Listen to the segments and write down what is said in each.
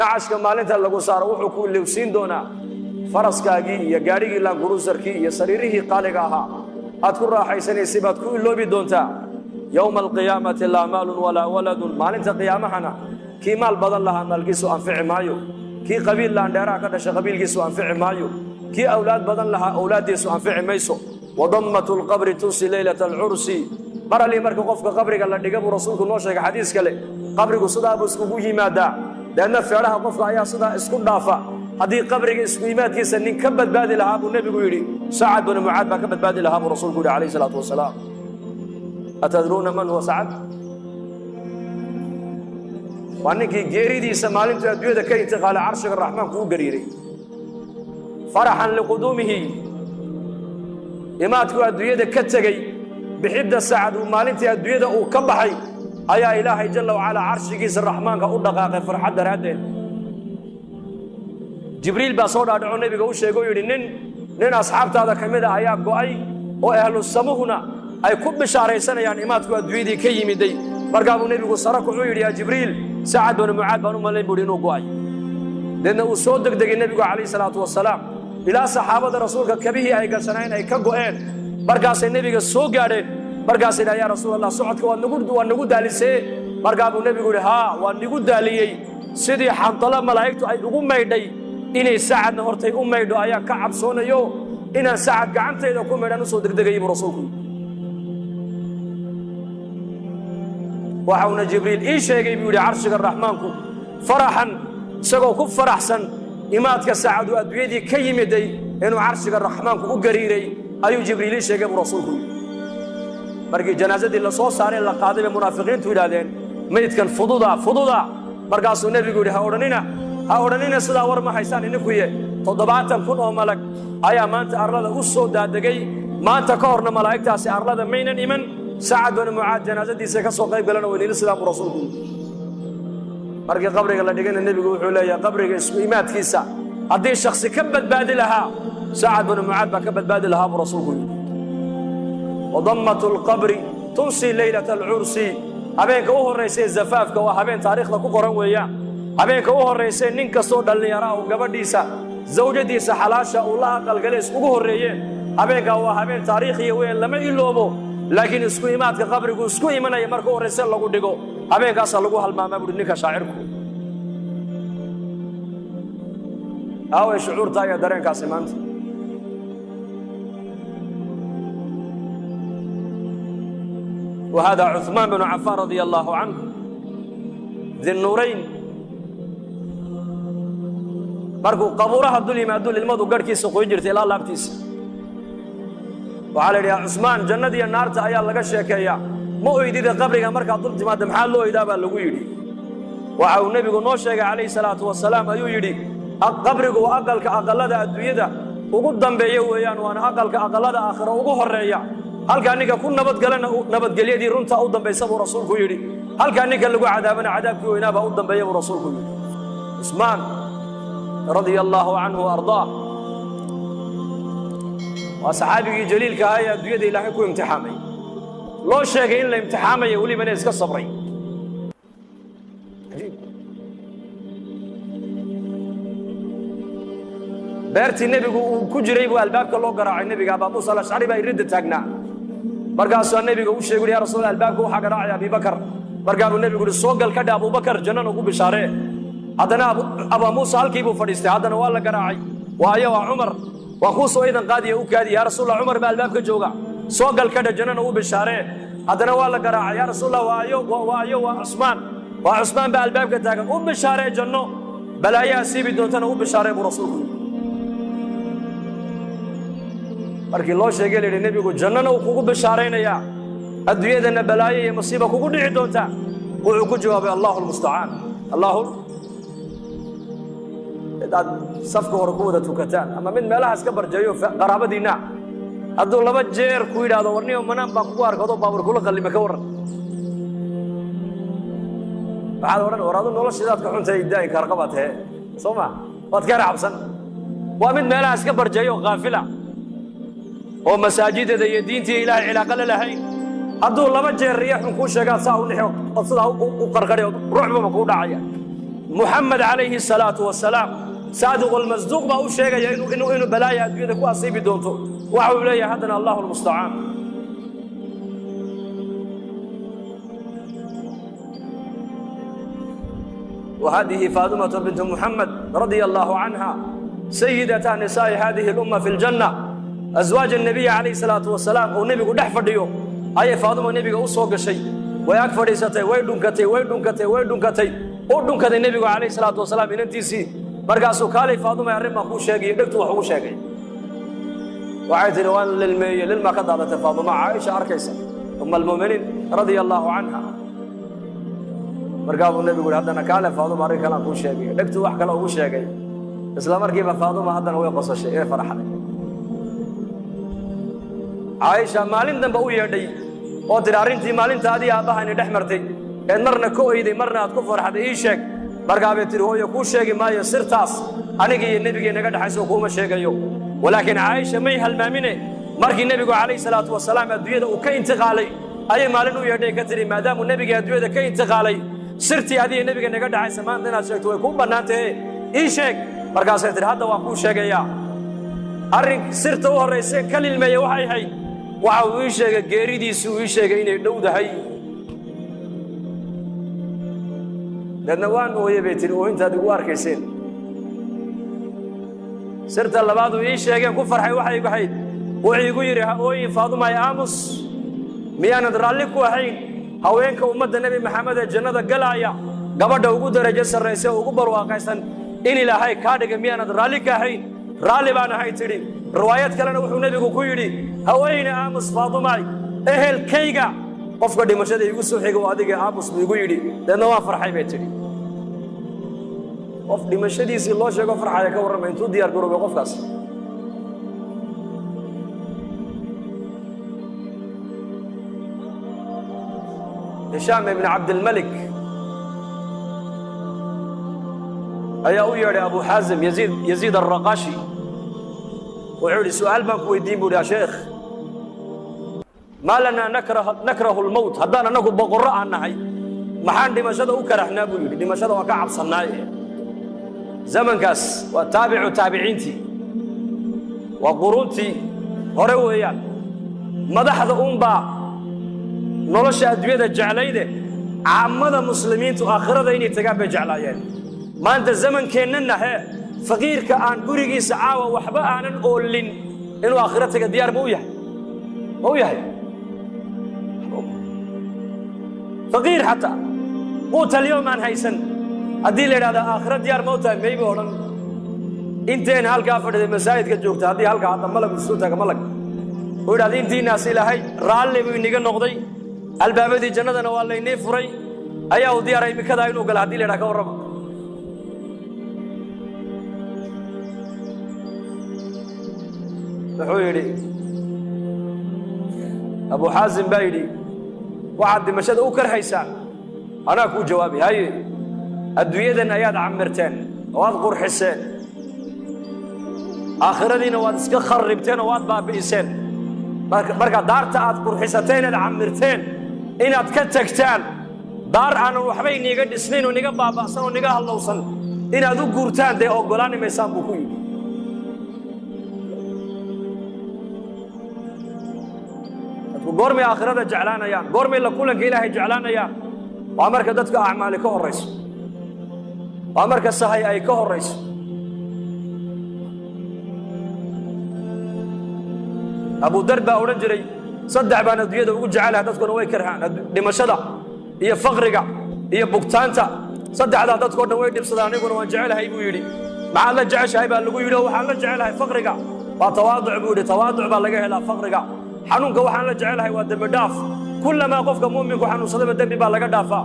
Nacashka maalinta lagu saaro wuxuu ku ilowsiin doonaa faraskaagii iyo gaadhigii Land Cruiserkii iyo sariirihii qaaliga ahaa aad ku raaxaysanaysay baad ku iloobi doontaa. يوم القيامة لا مال ولا ولد. Maalinta qiyaamahana kii maal badan lahaa maalkiisu anfici maayo, kii qabiil laandheeraha ka dhashay qabiilkiisu anfici maayo, kii awlaad badan lahaa awlaaddiisu anfici mayso. وضمة القبر تنسي ليلة العرس. Mar allii marka qofka qabriga la dhiga, buu Rasuulku noo sheegay xadiis kale, qabrigu sidaa buu iskugu yimaadaa, deedna feedhaha qofka ayaa sidaa isku dhaafa. Haddii qabriga isku yimaadkiisa nin ka badbaadi lahaa, buu Nebigu yidhi, Sacad binu Mucaad baa ka badbaadi lahaa, buu Rasuulku yidhi عليه الصلاة والسلام. أتدرون من هو Sacad? Waa ninkii geeridiisa maalintuu adduunyada ka intiqaalay carshiga Raxmaanku u gariiray فرحا لقدومه. Imaadkuu adduunyada ka tegey, bixidda Sacad uu maalintii adduunyada uu ka baxay ayaa Ilaahay جل وعلا carshigiisa Raxmaanka u dhaqaaqay farxad daraaddeed. Jibriil baa soo dhaadhaco, Nebiga u sheegay oo yidhi, Nin asxaabtaada ka mid a ayaa go'ay oo ahlu samuhuna ay ku bishaaraysanayaan imaadku adduunyadii ka yimiday." Markaa buu Nebigu sara kuxuu yidhi, "Yaa Jibriil, Sacad binu Mucaad baan u malayn," buu yidhi, "inuu go'ay." Deedna uu soo degdegay Nebigu عليه الصلاة والسلام ilaa saxaabada Rasuulka kabihii ay gashaneen ay ka go'een. Markaasay Nebiga soo gaadheen. Markaasay yidhaha, "Yaa Rasuul Allah, socodka waad nagu daalisee." Markaa buu Nebigu yidhi, "Haa, waa nigu daaliyey. Sidii Xandalo malaa'igtu ay ugu maydhay inay Sacadna hortay u maydho ayaan ka cabsoonayo. Inaan Sacad gacantayda ku maydhaan usoo degdegayay," buu Rasuulku yidhi. "Waxauna Jibriil ii sheegay," buu yidhi, "carshiga Raxmaanku faraxan, isagoo ku faraxsan imaadka Sacadu adduunyadii ka yimiday, inuu carshiga Raxmaanku u gariiray ayuu Jibriil ii sheegay," buu Rasuulku yidhi. Markii janaasadii la soo saaray, la qaaday, bay munaafiqiintu yidhaahdeen, "Maydkan fududa, fududa." Markaasuu Nebigu yidhi, "Ha odhanina, ha odhanina sidaa, war ma haysaan ininkuye. 70,000 oo malag ayaa maanta arlada u soo daadegay. Maanta ka horna malaa'igtaasi arlada maynan iman. Sacad binu Mucaad janaasadiisa ka soo qayb galana weynila sidaa," buu Rasuulku yidhi. Markii qabriga la dhigana, Nebigu wuxuu leeyahay, qabriga isku imaadkiisa haddii shaksi ka badbaadi lahaa, Sacad binu Mucaad baa ka badbaadi lahaa, buu Rasuulku yidhi. وضمة القبر تنسي ليلة العرس. Habeenka u horraysa ee zafaafka waa habeen taariikhda ku qoran weeyaan. Habeenka u horraysay nin kastoo dhallinyaraa uu gabadhiisa, zawjadiisa xalaasha, uu la aqalgale iskugu horreeyeen, habeenkaa waa habeen taariikhiya weyn, lama iloobo. Laakiin isku imaadka qabrigu isku imanaya marka u horrayse lagu dhigo, habeenkaasaa lagu halmaamaa, buuhi ninka shaacirku. Aaway shucuurtaa iyo dareenkaasi maanta? وهذا عثمان بن عفان رضي الله عنه ذي النورين. Markuu qabuuraha dul yimaado, ilmadu garhkiisa qoyn jirtay ilaa laabtiisa. Waxaa la yidhi, "Cusmaan, jannadiiyo naarta ayaa laga sheekeeyaa, ma oydida qabriga markaad dul timaadda? Maxaa loo oydaa?" baa lagu yidhi. Waxa uu Nebigu noo sheegay عليه الصلاة والسلام, ayuu yidhi, qabrigu waa aqalka aqallada adduunyada ugu dambeeya weeyaan, waana aqalka aqallada aakhiro ugu horreeya. Halkaa ninka ku nabadgalana nabadgelyadii runta u dambaysa, buu Rasuulku yidhi. Halkaa ninka lagu cadaabana cadaabkii weynaabaa u dambeeya, buu Rasuulku yidhi. Cusmaan رضي الله عنه وأرضاه waa saxaabigii jaliilka ahaa ee adduunyada Ilaahay ku imtixaamay, loo sheegay in la imtixaamaya, welibana iska sabray. Cajiib. Beertii Nebigu uu ku jiray buu albaabka loo garaacay Nebiga. Abaa Muusa Alashcari baa iridda taagnaa. Markaasaa Nebiga u sheegay, "Ya Rasuul, albaabka waxaa garaacaya Abibakar." Markaa buu Nebigu yidhi, "Soo gal, ka dhe Abubakar jannana ugu bishaaree." Haddana Abaa Muusa halkii buu fadhiistay. Haddana waa la garaacay. Waayo, waa Cumar. "Waa kuu soo idan qaadiya, u kaadi." "Yaa Rasuulallah, Cumar baa albaabka jooga. Soo gal, ka dhe jannana u bishaaree." Haddana waa la garaacay. "Yaa Rasuulallah, waayo, waayo, waa Cusmaan, waa Cusmaan baa albaabka taagan. U bishaaree janno, balaayo asiibi doontana u bishaaree," buu Rasuulku yidhi. Markii loo sheegay, la yidhi, "Nebigu jannana uu kugu bishaaraynayaa, adduunyadana balaayo iyo masiiba kugu dhici doonta," wuxuu ku jawaabay, "الله المستعان." Allahu mid aad safka hore ku wada tukataan ama mid meelahaas ka barjeeyo qaraabadiinna hadduu laba jeer ku yidhaahdo, "Warniyo, manaan baan kugu arkado baabuur kula qallima," ka warran? Waxaad odhan, "War, adu noloshiidaad ka xuntay, daa'inka arqabaad tahe, soo ma?" Waad ka cabsan. Waa mid meelahaas ka barjeeyo oo kaafila oo masaajidada iyo diintii Ilaahay cilaaqa la lahayn. Hadduu laba jeer riya xun kuu sheegaad saa u nixo ood sidaa u qarqari ood ruuxbaba kuu dhacaya. Muxamed calayhi salaatu wasalaam, saadiq almasduuq, baa u sheegaya inuu balaaya adduunyada ku asiibi doonto. Waxa uu leeyahay haddana: "Allahu almustacaan." وهذه فاطمة بنت محمد رضي الله عنها، سيدة نساء هذه الأمة في الجنة، أزواج النبي عليه الصلاة والسلام، oo nebigu dhex fadhiyo ayay Faaduma nebiga u soo gashay. Way ag fadhiisatay, way dhunkatay, way dhunkatay, way dhunkatay, u dhunkaday nebigu calayhi salaatu wasalaam inantiisii. Markaasuu: "Kaalay Faaduma, arrin baan kuu sheegay." Dhegtu wax ugu sheegay. Waxay tidhi: "Waan lilmeeyey." Lilmaa ka daadatay Faaduma, Caaisha arkaysa, um almu'miniin radia allahu canha. Markaa buu nebigu yidhi haddana: "Kaale Faaduma, arrin kalaan kuu sheegay." Dhegtu wax kale ugu sheegay. Isla markiiba Faaduma haddana way qosashay, way faraxday. Caaisha maalin dambe u yeedhay oo tidhi: "Arrintii maalinta adii aabbahani dhex martay eed marna ka oyday, marna aad ku farxday, ii sheeg." Markaa bay tidhi: "Hooyo, kuu sheegi maayo sirtaas aniga iyo nebigii naga dhexayso, kuuma sheegayo." Walaakiin Caaisha may halmaamine, markii nebigu calayhi salaatu wasalaam adduunyada uu ka intiqaalay ayay maalin u yeedhay, ka tidhi: "Maadaamuu nebigii adduunyada ka intiqaalay, sirtii adiga nebiga naga dhexaysa maanta inaad sheegto way kuu bannaantahe, ii sheeg." Markaasay tidhi: "Hadda waan kuu sheegayaa. Arrin sirta u horrayseen ka lilmeeye waxay ahayd, waxa uu ii sheegay geeridiisii, uu ii sheegay inay dhowdahay. Deedna waan ooye," bay tidhi, "ooyintaad igu arkayseen. Sirta labaad uu ii sheegeen ku farxay waxay ahayd, wuxuu igu yidhi: 'Ha ooyin Faadumay, aamus. Miyaanad raalli ku ahayn haweenka ummadda Nebi Maxamed ee jannada galaaya gabadha ugu darajo sarraysa oo ugu barwaaqaysan in Ilaahay kaa dhigay? Miyaanad raalli ka ahayn?' Raalli baan ahay," tidhi. Riwaayad kalena wuxuu nebigu ku yidhi: 'Haweyne, aamus Faadumay, ehelkayga qofka dhimashada iigu soo xiga oo adiga, aamus,' buu igu yidhi. Deedna waan farxay," bay tidhi. Qof dhimashadiisii loo sheego farxaya, ka warramay intuu diyaar garoobay qofkaas? Hishaam ibn Cabdilmalik ayaa u yeedhay Abu Xaazim Yaziid Alraqashi. Wuxuu yidhi: "Su'aal baan ku weydiin," buu yidhi, "ya sheekh. Maa lanaa nakrahu lmowt? Haddaan annagu boqorro aan nahay, maxaan dhimashada u karahnaa?" buu yidhi. "Dhimashada waan ka cabsannaaye." Zamankaas waa taabicu taabiciintii, waa quruuntii hore weeyaan. Madaxda uunbaa nolosha adduunyada jeclayde, caamada muslimiintu aakhirada inay tagaan bay jeclaayeen. Maanta zamankeennan hee, faqiirka aan gurigiisa caawa waxba aanan oolin inuu aakhiro taga diyaar ma u yahay? Ma u yahay? Faqiir xataa quuta alyowm aan haysan haddii la yidhahdo aakhiro diyaar ma u tahay, mayba odhan. Inteen halkaa fadhiday, masaajidka joogta, haddii halkaa hadda malag isu taaga, malag uu yidhahda: "Intiinaas Ilaahay raalli buu iniga noqday, albaabadii jannadana waa laynii furay, ayaa uu diyaaray imikadaa inuu gala," haddii la yidhaha, ka warrama? Wuxuu yidhi Abu Xaasim baa yidhi: "Waxaad dhimashada u karhaysaan anaa kuu jawaabay. Haye, adduunyadan ayaad camirteen oo aad qurxiseen, aakhiradiina waad iska kharribteen oo waad baabi'iseen. Marka daarta aad qurxisateen aad camirteen inaad ka tagtaan, daar aanan waxba iniga dhisnayn oo niga baaba'san oo niga hallowsan inaad u guurtaan, dee oggolaani maysaan," buu ku yidhi. Dadku goormay aakhirada jeclaanayaan? Goormay la kulanka Ilaahay jeclaanayaan? Waa marka dadka acmaali ka horrayso, waa marka sahay ay ka horrayso. Abu Dar baa odhan jiray: "Saddex baan adduunyada ugu jecelahay, dadkuna way karhaan: dhimashada iyo faqriga iyo bugtaanta. Saddexdaa dadkao dhan way dhibsadaan, aniguna waan jecelahay," buu yidhi. "Maxaad la jeceshahay?" baa lagu yidhi. "Oo waxaan la jecelahay faqriga waa tawaaduc," buu yidhi. "Tawaaduc baa laga helaa faqriga. Xanuunka waxaan la jecelahay waa dembi dhaaf. Kullamaa qofka mu'minku xanuunsadaba dembi baa laga dhaafaa.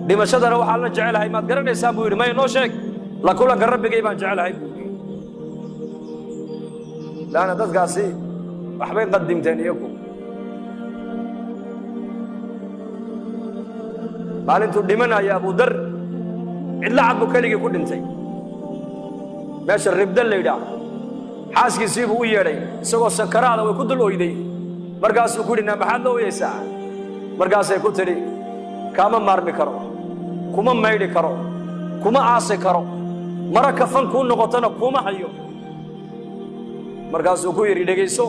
Dhimashadana waxaan la jecelahay maad garanaysaan?" buu yidhi. "Maya, noo sheeg." "La kulanka Rabbigay baan jecelahay," buu yidhi. Laanna dadkaasi waxbay qadimteen iyagu. Maalintuu dhimanaya Abudar, cidlo cad buu keligii ku dhintay, meesha Ribda la yidhaah. Xaaskiisii buu u yeedhay isagoo sakaraada, way ku dul oyday. Markaasuu ku yidhi: "Na maxaad la oyeysaa?" Markaasay ku tidhi: "Kaama maarmi karo, kuma maydhi karo." Kuma aasi karo, mara kafan kuu noqotona kuma hayo. Markaasuu ku yidhi, "Dhegayso,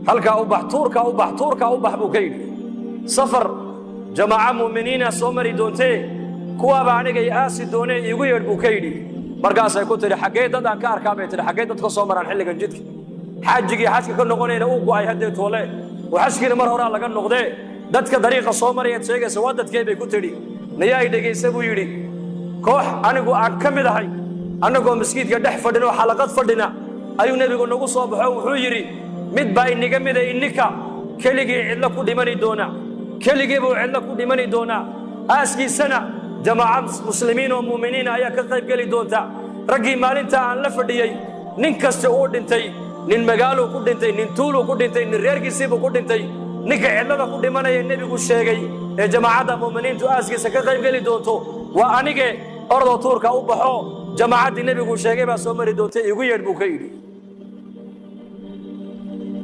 halkaa u bax, tuurkaa u bax, tuurkaa u bax," buu ka yidhi. "Safar jamaaca mu'miniina soo mari doontee, kuwaaba aniga i aasi doonee, iigu yeedh," buu ka yidhi. Markaasay ku tidhi, "Xaggee dad aan ka arkaa?" bay tidhi. "Xaggee dad ka soo maraan xilligan jidka? Xaajigii xajka ka noqonayna uu go'ay haddee toole oo xajkiina mar horaa laga noqdee. Dadka dariiqa soo marayaad sheegaysa waa dadkee?" bay ku tidhi. "Nayaa i dhegaysa," buu yidhi. "Koox anigu aan ka mid ahay, annagoo maskiidka dhex fadhina oo xalaqad fadhina, ayuu nebigu nagu soo baxo. Wuxuu yidhi, 'Mid baa iniga mida ininka keligii cidlo ku dhimani doona, keligii buu cidlo ku dhimani doonaa. Aaskiisana jamaaca muslimiin oo mu'miniina ayaa ka qayb geli doonta.' Raggii maalinta aan la fadhiyey, nin kasta uu dhintay. Nin magaaluu ku dhintay, nin tuuluu ku dhintay, nin reerkiisiibuu ku dhintay. Ninka cidlada ku dhimanaya nebigu sheegay ee jamaacadda mu'miniintu aaskiisa ka qayb geli doonto waa anige. Ordoo tuurka u baxo, jamaacaddii nebigu sheegay baa soo mari doonta, iigu yeedh,' buu ka yidhi."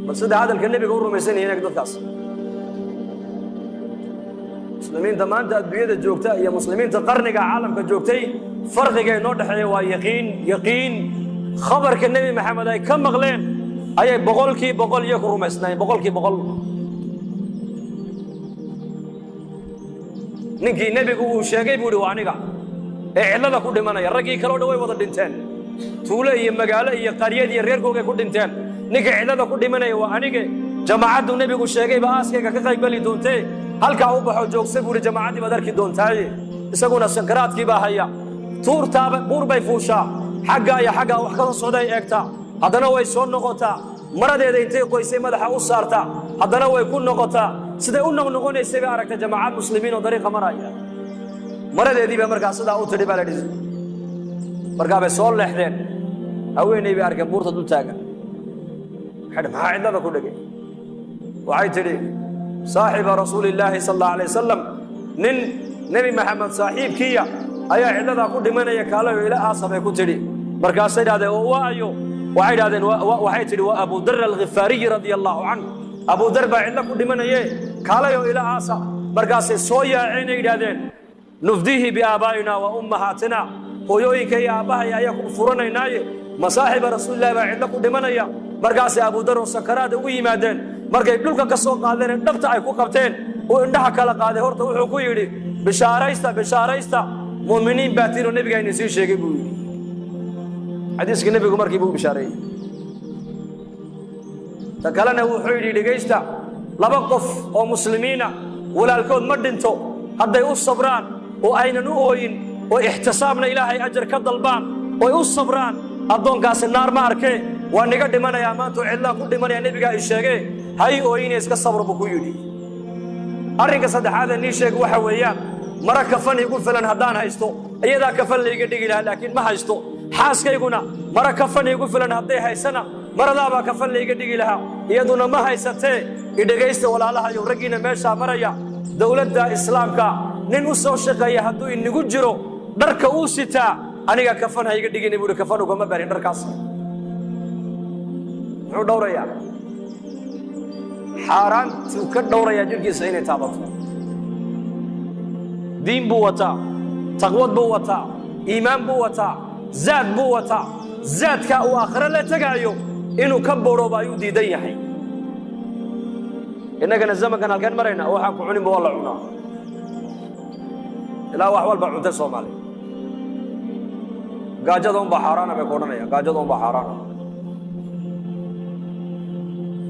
Bal sida hadalka nebiga u rumaysan yihiin dadkaas. Muslimiinta maanta adduunyada joogta iyo muslimiinta qarniga caalamka joogtay, farqiga inoo dhexeeya waa yaqiin. Yaqiin khabarka Nebi Maxamed ay ka maqleen ayay 100% iyo ku rumaysnaayeen, 100%. Ninkii nebigu uu sheegay, buu yidhi, waa aniga ee cidlada ku dhimanaya. Raggii kaleo dhan way wada dhinteen, tuulo iyo magaalo iyo qaryad iyo reerkoogay ku dhinteen. Ninka cidlada ku dhimanaya waa anige. Jamaacaddu nebigu sheegay baa aaskayga ka qayb geli doontee, halkaa u baxo, joogsa, buu yidhi, jamaacaddii baad arki doontaaye. Isaguna sankaraadkii baa haya. Tuurtaaba buur bay fuushaa, xaggaa iyo xaggaa wax ka soo socday eegtaa, haddana way soo noqotaa. Maradeeda intay qoysay madaxa u saartaa, haddana way ku noqotaa. Siday u noqnoqonaysay bay aragtay jamaacad muslimiin oo dariiqa maraya. Maradeedii baa markaa sidaa u tidhi, baa la dhisi. Markaa bay soo leexdeen. Haweeney bay arkeen buurta dul taagan. Waxay maxaa cidlada ku dhegay? Waxay tidhi, "Saaxiba rasuulillaahi sal allahu alay wasalam, nin Nebi Maxamed saaxiibkiiya ayaa cidladaa ku dhimanaya, kaalayo ila aasa," bay ku tidhi. Markaasay idhahdeen, "Oo waa ayo?" Waxay idhahdeen, waxay tidhi, "Waa Abudar Alghifaariyi radia allahu canh. Abudar baa cidlo ku dhimanaye, kaalayo ila aasa." Markaasay soo yaaceenay yidhahdeen, "Nufdiihi biaabaa'ina wa ummahaatina, hooyooyinka iyo aabbahay ayaa ku furanaynaaye, masaaxiba rasuulillahi baa cidlo ku dhimanaya?" Markaasay Abudar oo sakaraada ugu yimaadeen. Markay dhulka ka soo qaadeen, dhabta ay ku qabteen, uu indhaha kala qaaday, horta wuxuu ku yidhi, "Bishaaraysta, bishaaraysta, mu'miniin baa tiinoo nebigaa idin sii sheegay," buu yidhi. Xadiiska nebigu markii buu u bishaareeyey. Ta kalena wuxuu yidhi, "Dhegaysta, laba qof oo muslimiina walaalkood ma dhinto, hadday u sabraan oo aynan u ooyin oo ixtisaabna Ilaahay ajar ka dalbaan ooy u sabraan, addoonkaasi naar ma arkee. Waa niga dhimanayaa maanta oo cidlaan ku dhimanaya, nebigaa i sheegee, hay ooyine, iska sabr," buu ku yidhi. "Arrinka saddexaadee nii sheeg waxa weeyaan, mara kafan igu filan haddaan haysto, iyadaa kafan layga dhigi lahaa, laakiin ma haysto. Xaaskayguna mara kafan igu filan hadday haysana, maradaabaa kafan layga dhigi lahaa, iyaduna ma haysatee. Idhegaysta walaalahayow, raggiina meeshaa maraya, dowladda islaamka nin u soo shaqeeya hadduu inagu jiro, dharka uu sitaa aniga kafan ha iga dhigina," buuhi. "Kafan ugama barin dharkaas." Muxuu dhowrayaa? Xaaraantuu ka dhowrayaa jidhkiisa inay taabato. Diin buu wataa, taqwad buu wataa, iimaan buu wataa, zaad buu wataa. Zaadkaa uu aakhiro la tegaayo inuu ka borooba ayuu diidan yahay. Innagana zamankan halkeen maraynaa? Waxaan ku cuninba waa la cunaa, ilaa wax walba cuntay. Soomaaliya gaajada unbaa xaaraana bay ku odhanayaan, gaajada unbaa xaaraana.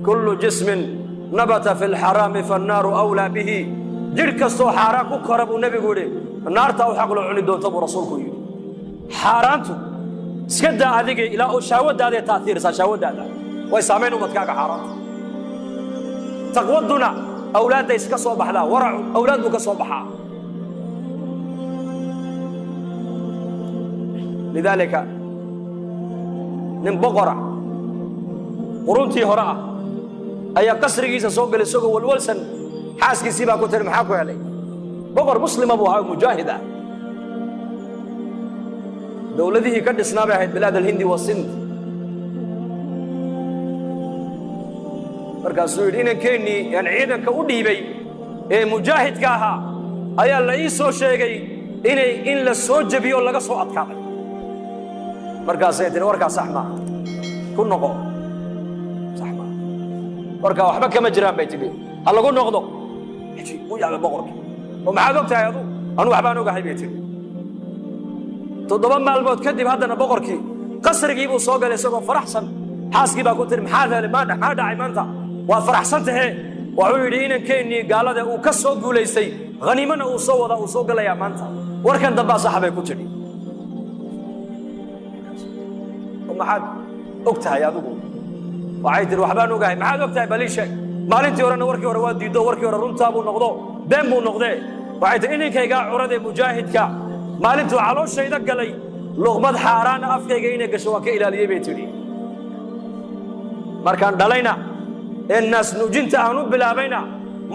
Kullu jismin nabata fi lxaraami fannaaru awlaa bihi. Jidh kastoo xaaraan ku kora, buu nebigu yidhi, naartaa u xaqloo cuni doonta, buu rasuulku yidhi. Xaaraantu iska daa adiga, ilaa shahwadaaday taaiirsaa, shahwadaada way saamayn ubadkaaga xaaraantu. Taqwaduna awlaadday iska soo baxdaa, waracu awlaad buu ka soo baxaa. Lidaalika nin boqora quruntii hore ah ayaa qasrigiisa soo galay isagoo walwalsan. Xaaskiisii baa ku tiri, "Maxaa ku helay?" Boqor muslima buu ahaa oo mujaahid ah. Dowladihii ka dhisnaa bay ahayd bilaad alhindi wasind. Markaasuu yidhi, "Inankeenii aan ciidanka u dhiibay ee mujaahidka ahaa Ayaa la ii soo sheegay inay in la soo jebiyo, laga soo adkaaday. Markaasay tiri, "Warkaa sax maaha, ku noqo, sax maaha warkaa, waxba kama jiraan," bay tidhi, "ha lagu noqdo." U yaabay boqorkii. "Oo maxaad og tahay adu?" "Anu waxbaan ogahay," bay tidhi. 7 maalmood kadib haddana boqorkii qasrigii buu soo galay isagoo faraxsan. Xaaskii baa ku tiri, "Maxaad helay? Maxaa dhacay maanta? Waad faraxsan tahee." Wuxuu yidhi, "Inankeenii gaalada uu ka soo guulaystay, khaniimana uu soo wadaa, uu soo galayaa maanta. Warkan dambaa saxa," bay ku tidhi. "Oo maxaad og tahay adigu?" Waxay tihi, "Waxbaan ogahay." "Maxaad og tahay? Bal ii sheeg. Maalintii horena warkii hore waa diiddo, warkii hore runtaa buu noqdo, been buu noqdee." Waxay tihi, "Inankaygaa curad ee mujaahidka, maalintuu calooshayda galay, luqmad xaaraana afkayga inay gasho waan ka ilaaliyey," bay tidhi. "Markaan dhalayna ee naas nuujinta aan u bilaabayna,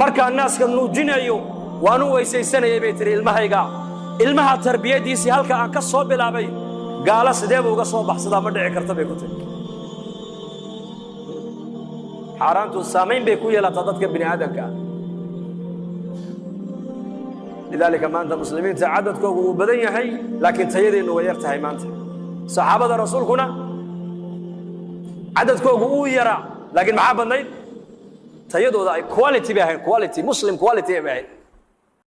markaan naaska nuujinayo waan u weysaysanayay," bay tihi. "Ilmahayga, ilmaha tarbiyadiisii halka aan ka soo bilaabay, gaalo sidee buu uga soo baxsadaa? Ma dhici karta," bay ku tiri. Xaaraantu saamayn bay ku yeelataa dadka bini aadamka ah. Lidaalika maanta muslimiinta cadadkoogu wuu badan yahay, laakiin tayadeennu way yar tahay. Maanta saxaabada rasuulkuna cadadkoogu uu yaraa, laakiin maxaa badnayd? Tayadooda ay quality bay ahayd, quality, Muslim quality bay ahayd.